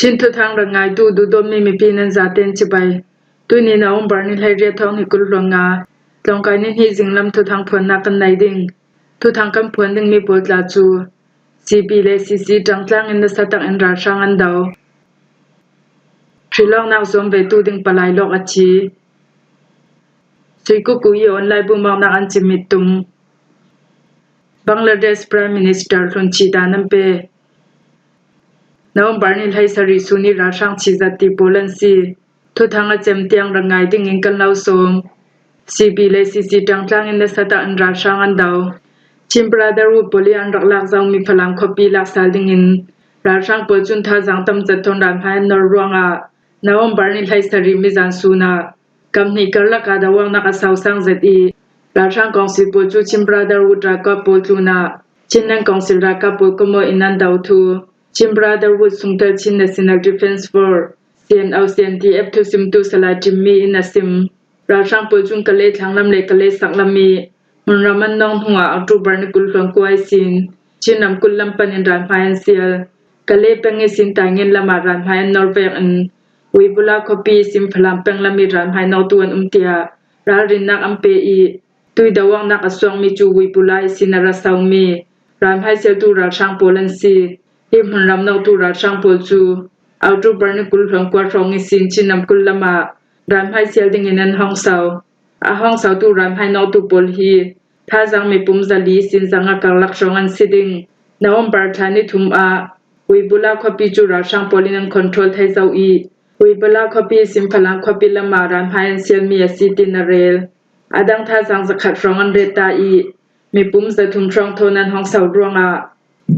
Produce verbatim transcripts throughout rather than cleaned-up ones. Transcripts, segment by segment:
Chin thuthang rak ngaitu duhdawtmi mipi nan zaten cibai. Tuni November ni hleiriat thawng hnih kul hluan nga, tlawngkai ni hnih zinglam thuthang phuannak kan nei ding. Thuthang kan phuan dingmi pawl tla cu C B le C C ṭangtlang in nasa takin ralhrang an do. Hrilawknak zuam vetu ding palai lawk a thi. Suikuku i online bumawknak an cimit tum. Bangladesh Prime Minister hlun chih dan an pe. November ni hleisarih sun i ralhrang chizat ti pawl an si. Thuthang a cem tiang rak ngai dingin kan lo sawm. C B le C C ṭangtlang in nasa takin ralhrang an do. Chin Brotherhood pawl i an rak lak zomi Falam khuapi laksal dingin ralhrang pawl cun thazaang tam zat thawn ralhmai an nor ruangah November ni hleisarih mizan sun ah kam hnih karlak ah dawangnak a sausang zet i ralhrang kawngsil pawl cu Chin Brotherhood ralkap pawl tlunah Chinland Council ralkap pawl kawmaw in an do thu Chin Brotherhood sungtel Chin National Defence Force, C N O C N D F thusimtu Salai Ṭimmi in a sim. Ralhrang pawl cun Kale thlanglam le Kale saklam i hmunram an nawng hnuah October ni kul hluan kua ihsin Chin ramkulh lam pan in ralhmai an sial. Kale peng ihsin Taingen lamah ralhmai an nor vekin Wibula khuapi ihsin Falam peng lam i ralhmai nawktu an um tiah ralrinnak an pe i tui dawangnak a suakmi cu Wibula ihsin a ra somi ralhmai sialtu ralhrang pawl an si. Hi hmunram nawktu ralhrang pawl cu October ni kul hluan kua hrawng ihsin Chin ramkulh lamah ralhmai sial dingin an hong sau. A hong sautu ralhmai nawktu pawl hi thazaang mipum zali ihsin zanga karlak hrawng an si ding. November thla ni thum ah Wibula khuapi cu ralhrang pawl in an control thei zo i Wibula khuapi ihsin Falam khuapi lamah ralhmai an sialmi a si tiin a rel. A dang thazaang zakhat hrawng an ret ta i mipum zathum hrawng thawn an hong sau ruangah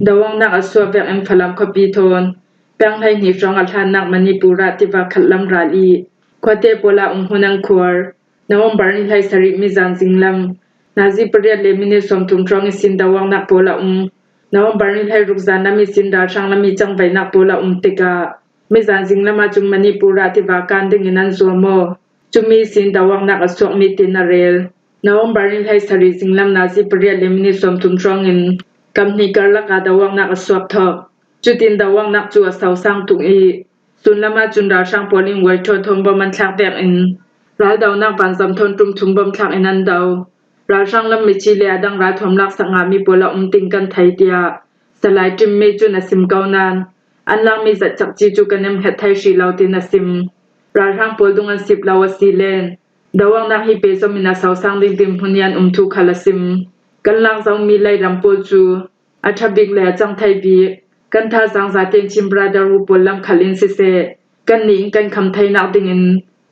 dawangnak a suak vekin Falam khuapi thawn peng hleihnih hrawng a hlannak Manipur ah tiva khatlam ral i khuate pawl ah um hun an khuar. November ni hleisarih mizan zinglam nazi pariat le minit sawmthum hrawng ihsin dawangnak pawl a um. November ni hleiruk zan lam ihsin ralhrang lam i cangvaihnak pawl a um tikah mizan zinglam ah cun Manipur ah tiva kan dingin an zuam aw. Cumi ihsin dawangnak a suakmi tiin a rel. November ni hleisarih zinglam nazi pariat le minit sawmthum hrawngin kam hnih karlak ah dawangnak a suak thawk. Cutin dawangnak cu a sausang tuk i sunlam ah cun ralhrang pawl in uaithaw thawn bom an thlak vekin raldonak vanzam thawn ṭum thum bom thlak in an do. Ralhrang lam mithi le a dang ralthuam laksak ngahmi pawl a um ting kan thei, tiah Salai Ṭimmi cun a sim ko nain an lakmi zat cakci cu kan in hnget thei hrih lo tiin a sim. Ralhrang pawl dung an sip lo a si len dawangnak hi pehzom in a sausang ding dinhmun i an um thu khal a sim. Kan lak zomi leiram pawl cu a ṭha bik le a cang thei bik kan thazaang zaten Chin Brotherhood pawl lam khal in siseh, kannih in kan kham theinak dingin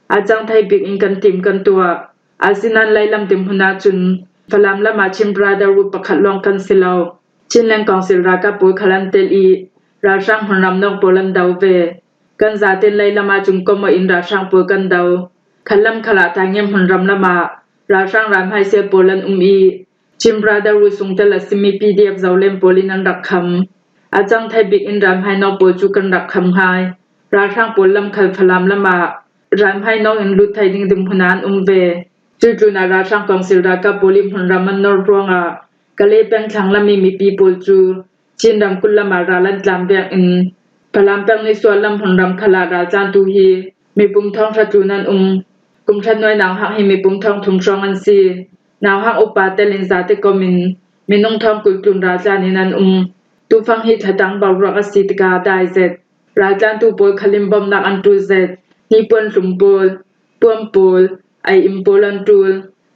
a cang thei bik in kan tim kan tuah. Asinain leilam dinhmun ahcun Falam lamah Chin Brotherhood pakhat lawng kan si lo. Chinland Council ralkap pawl khal an tel i ralhrang hmunram nawk pawl an do ve. Kan zaten leilam ahcun kawmaw in ralhrang pawl kan do. Khatlam khal ah Taingen hmunram lamah ralhrang ralhmai sial pawl an um i Chin Brotherhood sungtel a simi P D F Zoland pawl in an rak kham. A cang thei bik in ralhmai nawk pawl cu kan rak kham hngai. Ralhrang pawl lam khal Falam lamah ralhmai nawk in lut thei ding dinhmun ah an um ve. Cuih tlunah ralhrang kawngsil ralkap pawl i hmunram an nor ruangah Kale peng thlanglam i mipi pawl cu Chin ramkulh lamah ral an tlam vekin Falam peng nisual lam hmunram khal ah raltlantu hi mipum thawng hra tlun an um. Kum hra nuai nauhak hi mipum thawng thum hrawng an si. Nauhak upa tel in zate kom in minung thawng kul tlun raltlan in an um. Tufang hi thlatang boruak a si tikah a dai zet. Raltlantu pawl khal in bawmhnak an ṭul zet. Hnipuan hlum pawl, puan pawl, ei in pawl an ṭul.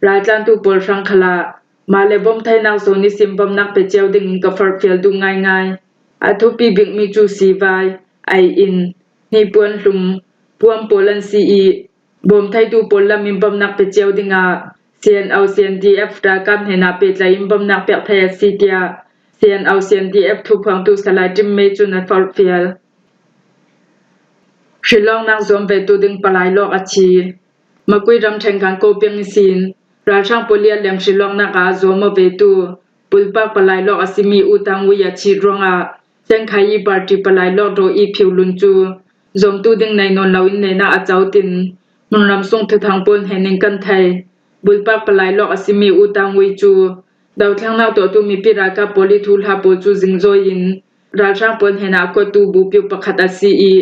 Raltlantu pawl hrang khal ah mah le bawm theinak zawn ihsin bawmhnak pe cio dingin ka forhfial duh ngaingai. A thupi bikmi cu sivai, ei in, hnipuan hlum, puan pawl an si i bawm theitu pawl lam in bawmhnak pe cio dingah C N O C N D F ralkap hnenah pehtlai in bawmhnak pek thei a si, tiah C N O C N D F thuphuangtu Salai Ṭimmi cun a forhfial. Hrilawknak zuam vetu ding palai lawk a thi. Makui ramṭhen kan Kawl peng ihsin ralhrang pawl i a lem hrilawknak ah a zuam aw vetu Bulpak palai lawk a simi U Tang Wui a thih ruangah Sengkhai i party palai lawk Daw I Phiu Lun cu zuamtu ding nei nawn loin nehnak a co tin hmunram sung thuthang pawl hnen in kan thei. Bulpak palai lawk a simi U Tang Wui cu dothlennak tuahtu mipi ralkap pawl i thuhla pawl cu zingzawi in ralhrang pawl hnenah a kuattu bupiu pakhat a si i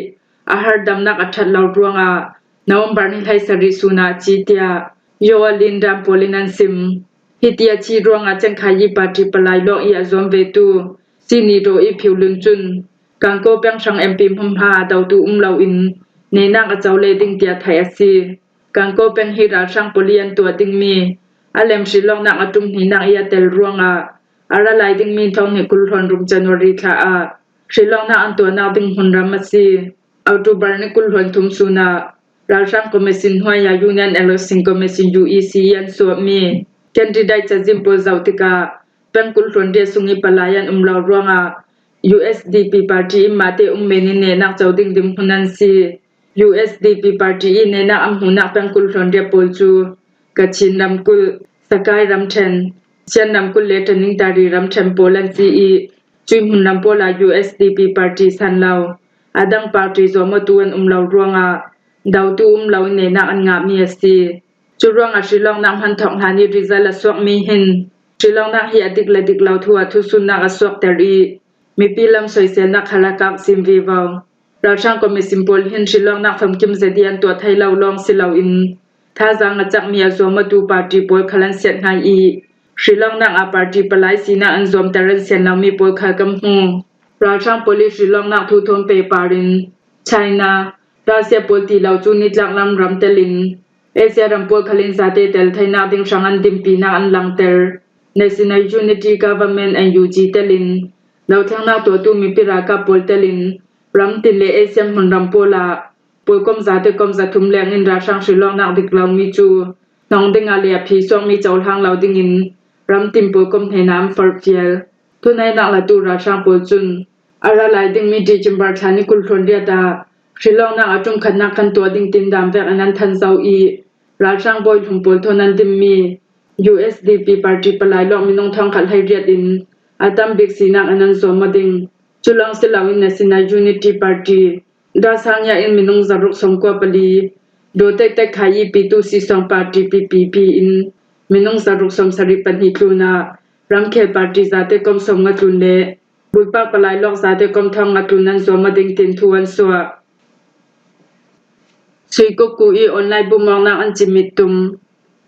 a hardamnak a ṭhat lo ruangah November ni hleisarih sun ah a ci tiah Yoa Lin Ram pawl in an sim. Hiti a ci ruangah Cengkhai i party palai lawng i a zuam vetu Sini Daw i Phiu Lun cun Kangko peng hrang M P hmunhma ah dotu um loin nehnak a co leh ding tiah theih a si. Kangko peng hi ralhrang pawl i an tuah dingmi a lem hrilawknak a ṭum hnihnak i a tel ruangah a ra lai dingmi thawng hnih kul hluan ruk January thla ah hrilawknak an tuahnak ding hmunram a si. October ni kul hluan thum sun ah ralhrang commission hnuai ah Union Election Commission, U E C, i an suahmi candidate cazin pawl zoh tikah peng kul hluan riat sung i palai an um lo ruangah U S D P party in mahte um men in nehnak co ding dinhmun an si. U S D P party i nehnak an hmuhnak peng kul hluan riat pawl cu Kachin ramkulh, Sakai ramṭhen, Shan ramkulh le Tanintari ramṭhen pawl an si i, cui hmunram pawl ah U S D P party san lo a dang party zuamawtu an um lo ruangah dotu um lo in nehnak an ngahmi a si. Cu ruangah hrilawknak hman thawk hlan i result a suakmi hin hrilawknak hi a dik le dik lo thu ah thusunnak a suakter i, mipi lam soiselnak khal a kak sin vivo. Ralhrang commission pawl hin hrilawknak famkim zet i an tuah thei lo lawng si loin, thazaang a cakmi a zuamawtu party pawl khal an siat hngai i, hrilawknak ah party palai sinak an zuamter an sian lomi pawl khal kan hmu. Ralhrang pawl i hrilawknak thu thawn pehpar in China, Russia pawl ti lo cu nitlak lam ram telin Asia ram pawl khal in zate tel theinak ding hrang an dinpinak an langter. National Unity Government, N U G, telin lo thlengnak tuahtu mipi ralkap pawl telin ram tin le Asian hmunram pawl ah pawlkom zate kom zathum leng in ralhrang hrilawknak dik lomi cu hnong dingah le a phi suakmi cohlang lo dingin ram tin pawlkom hnenah an forhfial. Thunainak latu ralhrang pawl cun a ra lai dingmi December thla ni kul hluan riat ah hrilawknak a ṭumkhatnak kan tuah ding tin dam vek in an than zo i, ralhrang bawi hlum pawl thawn an dinmi U S D P party palai lawng minung thawngkhat hleiriat in a tam bik sinak in an zuam aw ding. Cu lawng si loin National Unity Party, Dasangya in minung zaruk sawmkua pali, Daw Tektek Khai i Pitu Sisawng Party, P P P, in minung zaruk sawmsarih pahnih tlun ah, ramkhel party zate kom sawmnga tlun le bulpak palai lawng zate kom thawng nga tlun an zuam aw ding tin thu an suah. Suikuku i online bumawknak an cimit tum.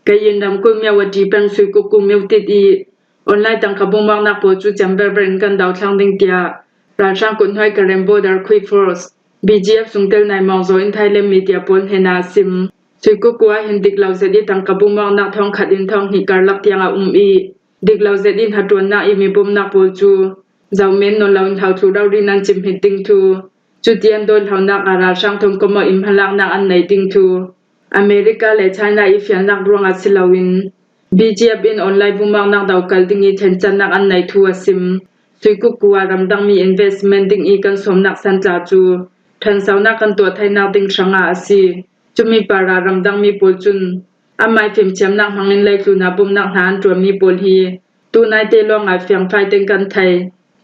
Kayin ramkulh Myawaddy peng Suikuku Myotit i online tangka bumawknak pawl cu cem berber in kan dothlang ding tiah ralhrang kuthnuai Karen Border Quick Force, B G F, sungtel naimawng zaw in Thailand media pawl hnenah a sim. Suikuku ah hin dik lo zet i tangka bumawknak thawngkhat in thawng hnih karlak tiang a um i, dik lo zet i hnaṭuannak i mibumnak pawl cu zomen nawn loin hlothluh rori nan cimhit ding thu, cuti an dawtlonak ah ralhrang thongkomawh in hmalaknak an neih ding thu, America le China i fialnak ruangah si loin B G F in online bumawknak dokal ding i thlencatnak an neih thu a sim. Suikuku ah ramdangmi investment ding i kan sawmnak santla cu ṭhansonak kan tuah theinak ding hrangah a si. Cumi parah ramdangmi pawl cun anmai fimthiamnak hmangin leitlun ah bumnak hna an ṭuanmi pawl hi tunaite lawngah fiangfai tein kan thei.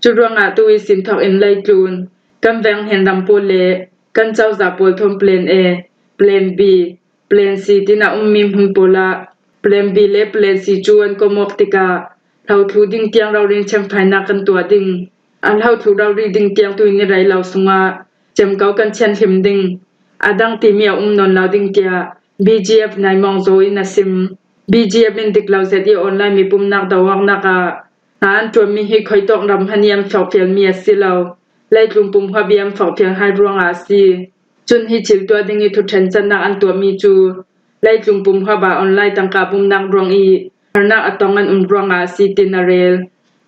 Cu ruangah tu i sin thawk in leitlun, kan veng hnen ram pawl le kan cozah pawl thawn Plan A, Plan B, Plan C tin a ummi hmun pawl ah Plan B le Plan C cu an kom awk tikah hlothluh ding tiang rori in chemfainak kan tuah ding. A hlothluh rori ding tiang tu in i rei lo sungah cem ko kan chianhlim ding. A dang timi a um nawn lo ding tiah B G F naimawng zaw in a sim. B G F in dik lo zet i online mipumnak doawknak ah hna an ṭuanmi hi khuitawk ram hmanh i an forhfialmi a si lo, leitlun pumhuap i an forhfial hai ruangah a si. Cun hi thil tuah ding i thuṭhencannak an tuahmi cu leitlun pumhuap ah online tangka bumnak ruang i harnak a tong an um ruangah a si, tin a rel.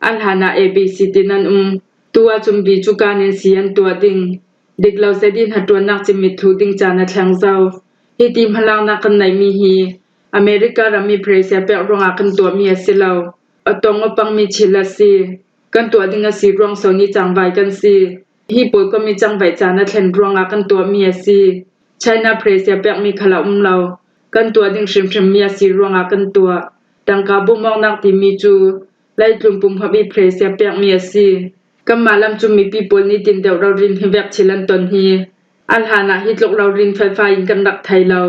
A hlanah A B C tin an um. Tu ahcun B cu kan in si an tuah ding. Dik lo zet i hnaṭuannak cimit thluh ding caan a thleng zo. Hiti hmalaknak kan neihmi hi America ram i pressure pek ruangah kan tuahmi a si lo. A tong a pangmi thil a si. Kan tuah ding a si ruang sawn i cangvai kan si. Hi pawlkom i cangvaih caan a thlen ruangah kan tuahmi a si. China pressure pekmi khal a um lo. Kan tuah ding hrimhrimmi a si ruangah kan tuah. Tangka bumawknak timi cu leitlun pumhuap i pressure pekmi a si. Kanmah lam cu mipi pawl nitin deuh rori in hi vek thil an ton hi a hlanah hi tluk rori in felfai in kan rak thei lo.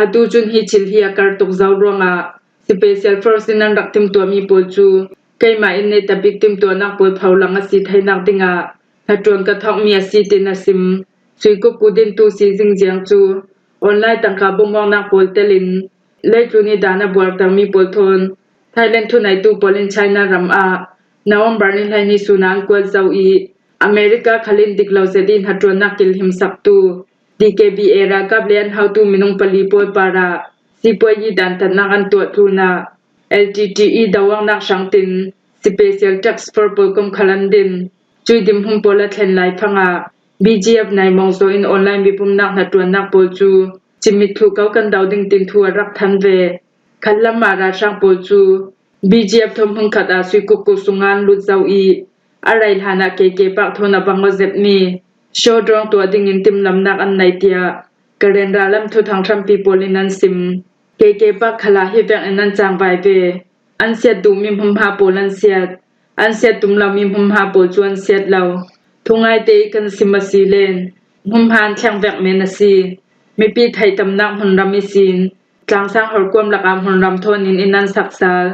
Atu cun hi thil hi a kar tuk zo ruangah Special Force in an rak timtuahmi pawl cu keimah in netabik timtuahnak pawl pholang a si theinak dingah hnaṭuan ka thawkmi a si, tin a sim. Suikukku dintu si zingziang cu online tangka bawmawknak pawl telin leitlun i dan a buartermi pawl thawn Thailand thuneitu pawl in China ram ah November ni hleihnih sun ah an kuat zo i America khal in dik lo zet i hnaṭuannak kilhimsaktu D K B A ralkap le an hotu minung pali pawl parah sipuayi dantatnak an tuah tlunah L T T E doawknak hrang tin Special Task Force pawlkom khal an din. Cui dinhmun pawl a thlen lai phang ah B G F naimawng zaw in online mipumnak hnaṭuannak pawl cu cimit thluh ko kan do ding tin thu a rak than ve. Khatlam ah ralhrang pawl cu B G F thawn hmun khat ah Suikukku sungah an lut zo i a rei hlan ah K K Park thawn a bang aw zetmi showdrawng tuah dingin timhlamhnak an nei tiah Karen rallam thuthang hrampi pawl in an sim. K K Park khal ah hi vek in an cangvai ve. An siat duhmi hmunhma pawl an siat. An siat tum lomi hmunhma pawl cu an siat lo. Thungaite i kan sim a si len hmunhma an thleng vek men a si. Mipi theihtamnak hmunram i sin tlangsang horkuam lakah hmunram thawn in inn an sak sal.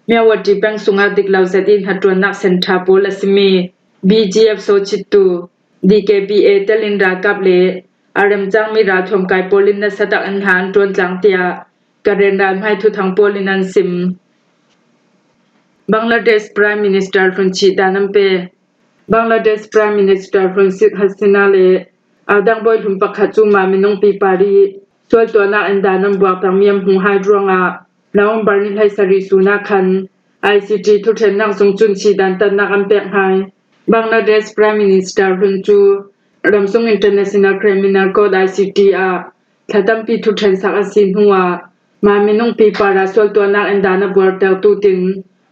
Myawaddy peng sungah dik lo zet i hnaṭuannak senṭha pawl a simi B G F sawhchittu D K B A telin ralkap le a remcangmi ralthuam kai pawl in nasa tak in hna an ṭuan tlang tiah Karen ralhmai thuthang pawl in an sim. Bangladesh Prime Minister hlun chih dan an pe. Bangladesh Prime Minister hlun Sheikh Hasina le a dang bawi hlun pakhat cu mah minung pipar i sualtuahnak in dan an buaktermi an hmuh hai ruangah November ni hleisarih sun ah khan I C T thuṭhennak zung cun chih dantatnak an pek hai. Bangladesh Prime Minister hlun cu ramsung International Criminal Court I C T ah thla tampi thuṭhensak a si hnuah mah minung pipar ah sualtuahnak in dan a buartertu tin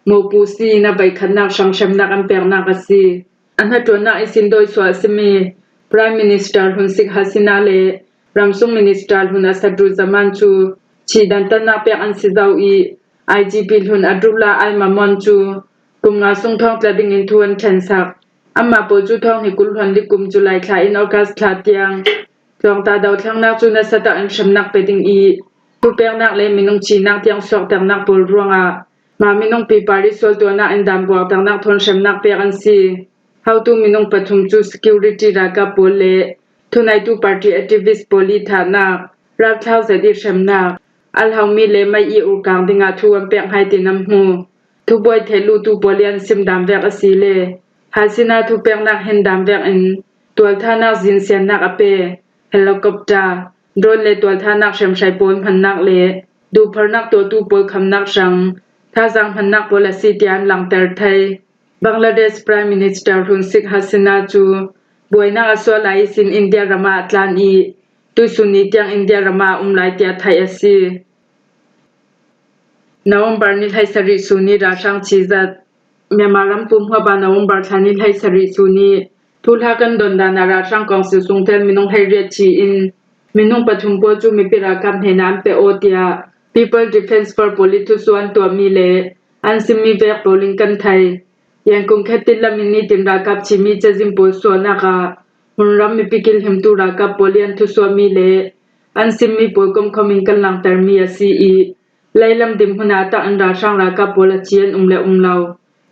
mawhpusi in a veikhatnak hranghremnak an peknak a si. A hnaṭuannak i sin dawisuah a simi Prime Minister hlun Sheikh Hasina le ramsung Minister hlun Asaduzzaman cu chih dantatnak pek an si zo i I G P hlun Abdullah Al Mamun cu kum nga sung thawngtla dingin thu an ṭhensak. Amah pawl cu thawng hnih kul hluan li kum July thla in August thla tiang tlawngta dothlennak cu nasa tak in hremnak pe ding i thupeknak le minung thihnak tiang suakternak pawl ruangah mah minung pipar i sualtuahnak in dan buakternak thawn hremnak pek an si. Hotu minung pathum cu security ralkap pawl le thuneitu party activist pawl i thahnak, rakthlau zet i hremnak, a hlomi le mei i urkang dingah thu an pek hai tin an hmu. Thubuai thehlutu pawl i an sim dan vek a si le Hasina thupeknak hin dan vek in tualthanak zinsiannak a pe. Helicopter, drone le tualthanak hremhrai pawl hmannak le duhpharnak tuahtu pawl khamnak hrang thazaang hmannak pawl a si tiah an langhter thei. Bangladesh Prime Minister hlun Sheikh Hasina cu buainak a sual lai ihsin India ram ah a tlan i tuisun ni tiang India ram ah a um lai tiah theih a si. November ni hleisarih sun i ralhrang chizat. Myanmar ram pumhuap ah November thla ni hleisarih sun i thuhla kan don dan ah ralhrang kawngsil sungtel minung hleiriat chi in minung pathum pawl cu mipi ralkap hnenah an pe aw tiah People Defence Force pawl i thusuah an tuahmi le an simmi vek pawl in kan thei. Yangon khetin lam in nitin ralkap chimi cazin pawl suahnak ah hmunram mipi kilhimtu ralkap pawl i an thusuahmi le an simmi pawl komkhom in kan langhtermi a si i leilam dinhmun ah tak in ralhrang ralkap pawl a ci an um le um lo.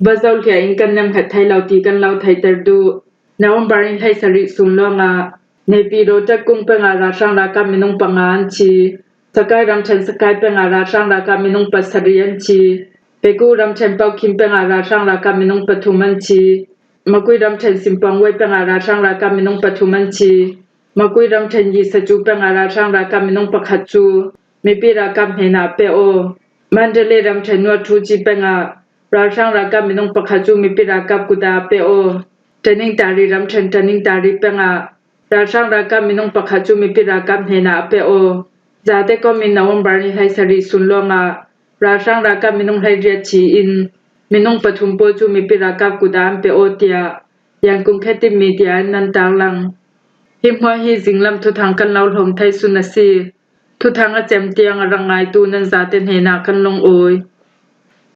Va zohliah in kan nemhnget thei lo ti kan lo theihter duh. November ni hleisarih sun lawngah Naypyidaw ṭatkung peng ah ralhrang ralkap minung panga an thi. Sagaing ramṭhen Sagaing peng ah ralhrang ralkap minung pasarih an thi. Pegu ramṭhen Paukhin peng ah ralhrang ralkap minung pathum an thi. Magway ramṭhen Simpawngwei peng ah ralhrang ralkap minung pathum an thi. Magway ramṭhen Yisacu peng ah ralhrang ralkap minung pakhat cu mipi ralkap hnenah a pe aw. Mandalay ramṭhen Nuathuci peng ah ralhrang ralkap minung pakhat cu mipi ralkap kut ah a pe aw. Tanintari ramṭhen Tanintari peng ah ralhrang ralkap minung pakhat cu mipi ralkap hnenah a pe aw. Zate kawmin November ni hleisarih sun lawngah ralhrang ralkap minung hleiriat thi in minung pathum pawl cu mipi ralkap kut ah an pe aw tiah Yangon khetin media in nan tarlang. Hi hmuah hi zinglam thuthang kan lo hlawm thei sun a si. Thuthang a cem tiang a rak ngaitu nan zate hnenah kan lungawi.